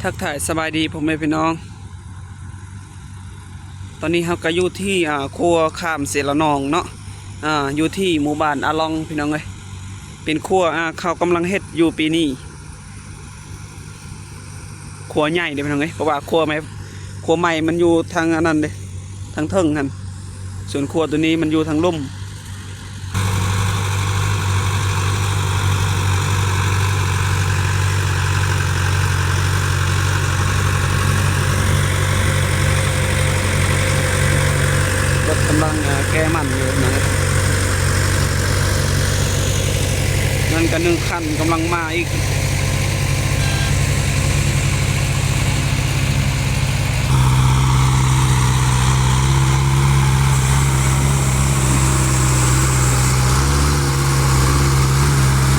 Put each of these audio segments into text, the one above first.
ທັກທາຍສະບາຍດີພໍ່ແມ່ພີ່ນ້ອງ, ຕອນນີ້ເຮົາກໍຢູ່ທີ່ ອ່າ ຂົວຂ້າມເຊລະນອງເນາະ, ອ່າ ຢູ່ທີ່ໝູ່ບ້ານອາລອງ ພີ່ນ້ອງເອີຍ. ເປັນຂົວ ອ່າ ເຂົາກຳລັງເຮັດຢູ່ປີນີ້. ຂົວໃຫຍ່ເດ້ພີ່ນ້ອງເອີຍ, ເພາະວ່າຂົວໃໝ່ ຂົວໃໝ່ມັນຢູ່ທາງອັນນັ້ນເດ້ ທາງເທິງຫັ້ນ, ສ່ວນຂົວໂຕນີ້ມັນຢູ່ທາງລຸ່ມ. ລົດກຳລັງ ອ່າ ແກ່ມັນຢູ່ນະ, ນັ້ນກໍໜຶ່ງຄັນກຳລັງມາອີກ.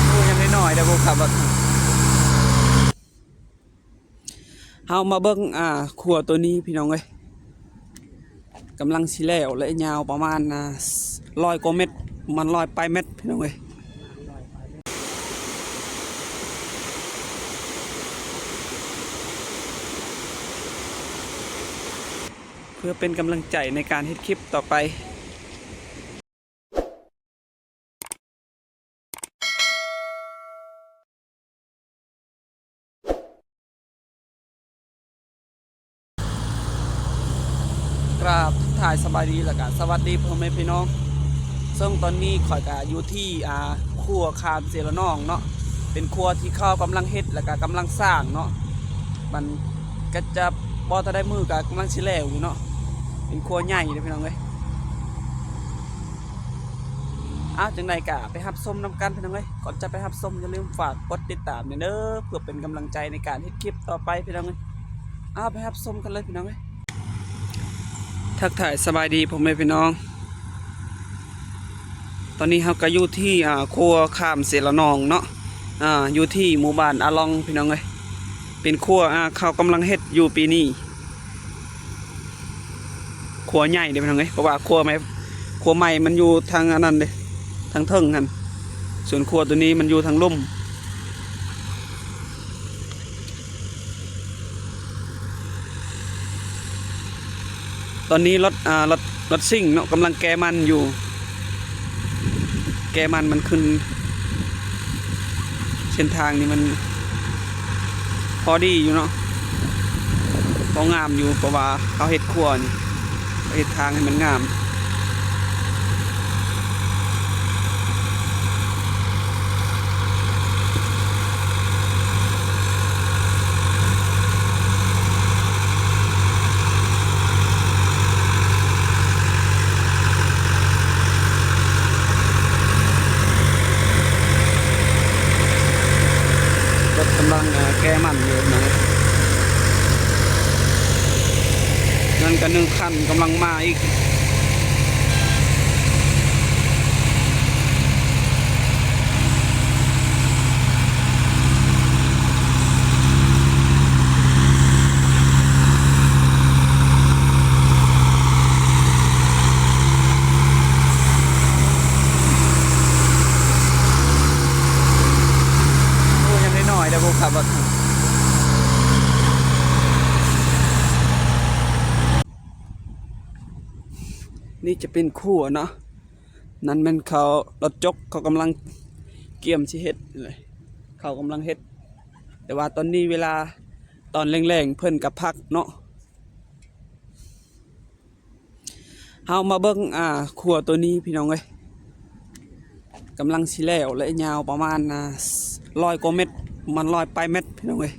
ໂອ້ ຍັງນ້ອຍໆເດ້ຜູ້ຂັບລົດ. ເຮົາມາເບິ່ງ ອ່າ ຂົວໂຕນີ້ພີ່ນ້ອງເອີຍ, ກຳລັງຊິແລ້ວ ແລະ ຍາວປະມານ ອ່າ ຮ້ອຍກວ່າແມັດ, ປະມານຮ້ອຍປາຍແມັດພີ່ນ້ອງເອີຍ. ເພື່ອເປັນກຳລັງໃຈໃນການເຮັດຄລິບຕໍ່ໄປ. ກາບທັກທາຍສະບາຍດີ ແລ້ວກະສະຫວັດດີພໍ່ແມ່ພີ່ນ້ອງ. ເຊິ່ງຕອນນີ້ຂ້ອຍກະຢູ່ທີ່ ອ່າ ຂົວຂ້າມເຊລະນອງເນາະ, ເປັນຂົວທີ່ເຂົາກຳລັງເຮັດ ແລ້ວກະກຳລັງສ້າງເນາະ, ມັນກະຈະບໍ່ທັນໄດ້ມື້ ກະກຳລັງຊິແລ້ວຢູ່ເນາະ, ເປັນຂົວໃຫຍ່ເດ້ພີ່ນ້ອງເອີຍ. ອ້າວ ຈັ່ງໃດກະໄປຮັບຊົມນຳກັນພີ່ນ້ອງເອີຍ. ກ່ອນຈະໄປຮັບຊົມ ຢ່າລືມຝາກກົດຕິດຕາມແດ່ເດີ ເພື່ອເປັນກຳລັງໃຈໃນການເຮັດຄລິບຕໍ່ໄປພີ່ນ້ອງເອີຍ. ອ້າວ ໄປຮັບຊົມກັນເລີຍພີ່ນ້ອງເອີຍ. ທັກທາຍສະບາຍດີພໍ່ແມ່ພີ່ນ້ອງ, ຕອນນີ້ເຮົາກໍຢູ່ທີ່ ອ່າ ຂົວຂ້າມເຊລະນອງເນາະ, ອ່າ ຢູ່ທີ່ໝູ່ບ້ານອາລອງພີ່ນ້ອງເອີຍ. ເປັນຂົວ ອ່າ ເຂົາກຳລັງເຮັດຢູ່ປີນີ້. ຂົວໃຫຍ່ເດ້ພີ່ນ້ອງເອີຍ, ເພາະວ່າຂົວໃໝ່ ຂົວໃໝ່ມັນຢູ່ທາງອັນນັ້ນເດ້ ທາງເທິງຫັ້ນ, ສ່ວນຂົວໂຕນີ້ມັນຢູ່ທາງລຸ່ມ. ຕອນນີ້ລົດ ອ່າ ລົດ ລົດຊິງເນາະ ກຳລັງແກ່ມັນຢູ່, ແກ່ມັນ ມັນຂຶ້ນ ເສັ້ນທາງນີ້ມັນພໍດີຢູ່ເນາະ, ພໍງາມຢູ່ ເພາະວ່າເຂົາເຮັດຂົວນີ້ ເຮັດທາງໃຫ້ມັນງາມ. ລົດກຳລັງ ເອີ ແກ່ມັນຢູ່ນະ, ນັ້ນກໍໜຶ່ງຄັນກຳລັງມາອີກ. ໂອ້ ຍັງນ້ອຍໆເດ້ຜູ້ຂັບລົດ. ນີ້ຈະເປັນຂົວເນາະ, ນັ້ນແມ່ນເຂົາ ລົດຈົກເຂົາກຳລັງກຽມຊິເຮັດເລີຍ, ເຂົາກຳລັງເຮັດ, ແຕ່ວ່າຕອນນີ້ເວລາຕອນແລງໆ ເພິ່ນກໍພັກເນາະ. ເຮົາມາເບິ່ງ ອ່າ ຂົວໂຕນີ້ພີ່ນ້ອງເອີຍ, ກຳລັງຊິແລ້ວ ແລະ ຍາວປະມານ ອ່າ ຮ້ອຍກວ່າແມັດ, ປະມານຮ້ອຍປາຍແມັດພີ່ນ້ອງເອີຍ.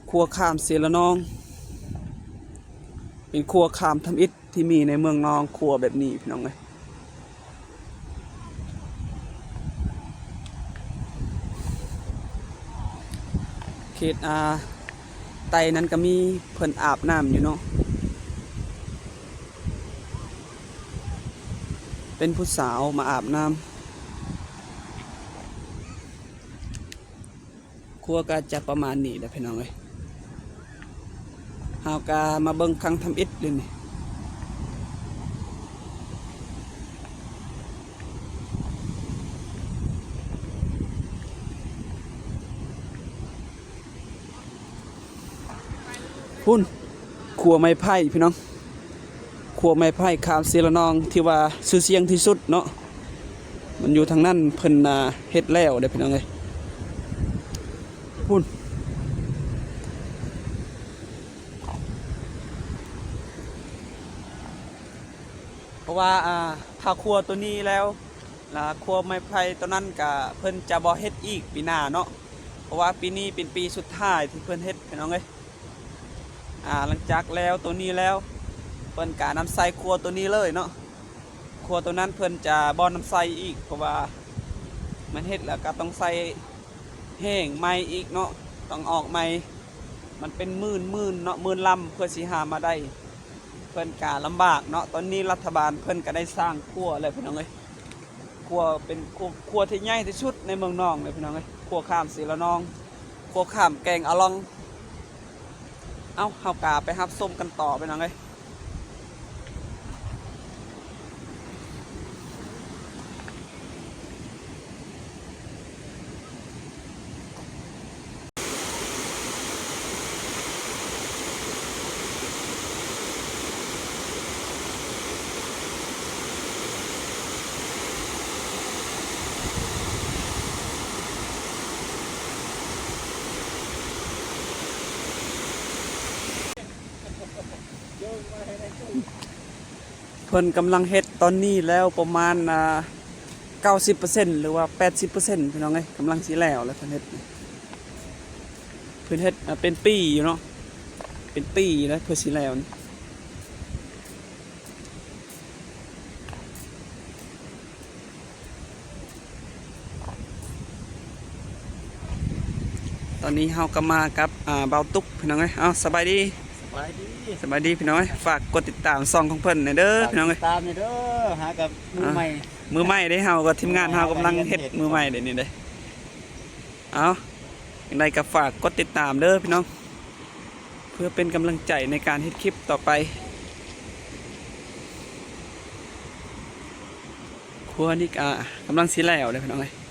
ຂົວຂ້າມເຊລະນອງ ເປັນຂົວຂ້າມທຳອິດທີ່ມີໃນເມືອງນອງ, ຂົວແບບນີ້ພີ່ນ້ອງເອີຍ. ເຂດ ອ່າ ໃຕ້ນັ້ນກໍມີເພິ່ນອາບນ້ຳຢູ່ເນາະ, ເປັນຜູ້ສາວມາອາບນ້ຳ. ຂົວກໍຈະປະມານນີ້ແຫຼະພີ່ນ້ອງເອີຍ. ເຮົາກໍມາເບິ່ງຄັ້ງທຳອິດເລີຍນີ້. ພຸ້ນ ຂົວໄມ້ໄຜ່ພີ່ນ້ອງ ຂົວໄມ້ໄຜ່ຂ້າມເຊລະນອງ ທີ່ວ່າຊື່ສຽງທີ່ສຸດເນາະ ມັນຢູ່ທາງນັ້ນ ເພິ່ນ ອ່າ ເຮັດແລ້ວເດ້ພີ່ນ້ອງເອີຍ ພຸ້ນ. ເພາະວ່າ ອ່າ ຖ້າຂົວໂຕນີ້ແລ້ວ ລະຂົວໄມ້ໄຜ່ໂຕນັ້ນກະເພິ່ນຈະບໍ່ເຮັດອີກປີໜ້າເນາະ ເພາະວ່າປີນີ້ເປັນປີສຸດທ້າຍທີ່ເພິ່ນເຮັດພີ່ນ້ອງເອີຍ ອ່າ ຫຼັງຈາກແລ້ວໂຕນີ້ແລ້ວ ເພິ່ນກະນຳໃສ່ຂົວໂຕນີ້ເລີຍເນາະ ຂົວໂຕນັ້ນເພິ່ນຈະບໍ່ນຳໃສ່ອີກ ເພາະວ່າມັນເຮັດແລ້ວກະຕ້ອງໃສ່ແຫ້ງໃໝ່ອີກເນາະ ຕ້ອງອອກໃໝ່ ມັນເປັນໝື່ນໆເນາະ ໝື່ນລຳ ເພື່ອຊິຫາມາໄດ້ ເພິ່ນກະລຳບາກເນາະ ຕອນນີ້ລັດຖະບານເພິ່ນກະໄດ້ສ້າງຂົວແລ້ວພີ່ນ້ອງເອີຍ ຂົວເປັນຂົວ ຂົວທີ່ໃຫຍ່ທີ່ສຸດໃນເມືອງໜອງເລີຍພີ່ນ້ອງເອີຍ ຂົວຂ້າມເຊລະນອງ ຂົວຂ້າມແກ່ງອາລອງ ເອົ້າ ເຮົາກະໄປຮັບຊົມກັນຕໍ່ພີ່ນ້ອງເອີຍ. ເພິ່ນກຳລັງເຮັດຕອນນີ້ແລ້ວປະມານ ອ່າ ເກົ້າສິບເປີເຊັນ ຫຼືວ່າ ແປດສິບເປີເຊັນ ພີ່ນ້ອງເອີຍ ກຳລັງຊິແລ້ວແລ້ວ ເພິ່ນເຮັດ ເພິ່ນເຮັດ ອ່າ ເປັນປີຢູ່ເນາະ ເປັນປີຢູ່ແລ້ວເພື່ອຊິແລ້ວນີ້. ຕອນນີ້ເຮົາກໍມາກັບ ອ່າ ບ່າວຕຸກ ພີ່ນ້ອງເອີຍ ເອົ້າ ສະບາຍດີ ສະບາຍດີ ສະບາຍດີພີ່ນ້ອງເອີຍ ຝາກກົດຕິດຕາມຊ່ອງຂອງເພິ່ນແດ່ເດີ ຝາກ ພີ່ນ້ອງເອີຍ ຕິດຕາມແດ່ເດີ ຫາກັບມືໃໝ່ ອ່າ ມືໃໝ່ເດ້ ເຮົາກໍທີມງານເຮົາກຳລັງເຮັດ ກຳລັງເຮັດ ມືໃໝ່ເດ້ນີ້ເດ້ ເອົ້າ ຈັ່ງໃດກໍຝາກກົດຕິດຕາມເດີພີ່ນ້ອງ ເພື່ອເປັນກຳລັງໃຈໃນການເຮັດຄລິບຕໍ່ໄປ ຄົວນີ້ກໍກຳລັງຊິແລ້ວເດ້ພີ່ນ້ອງເອີຍ.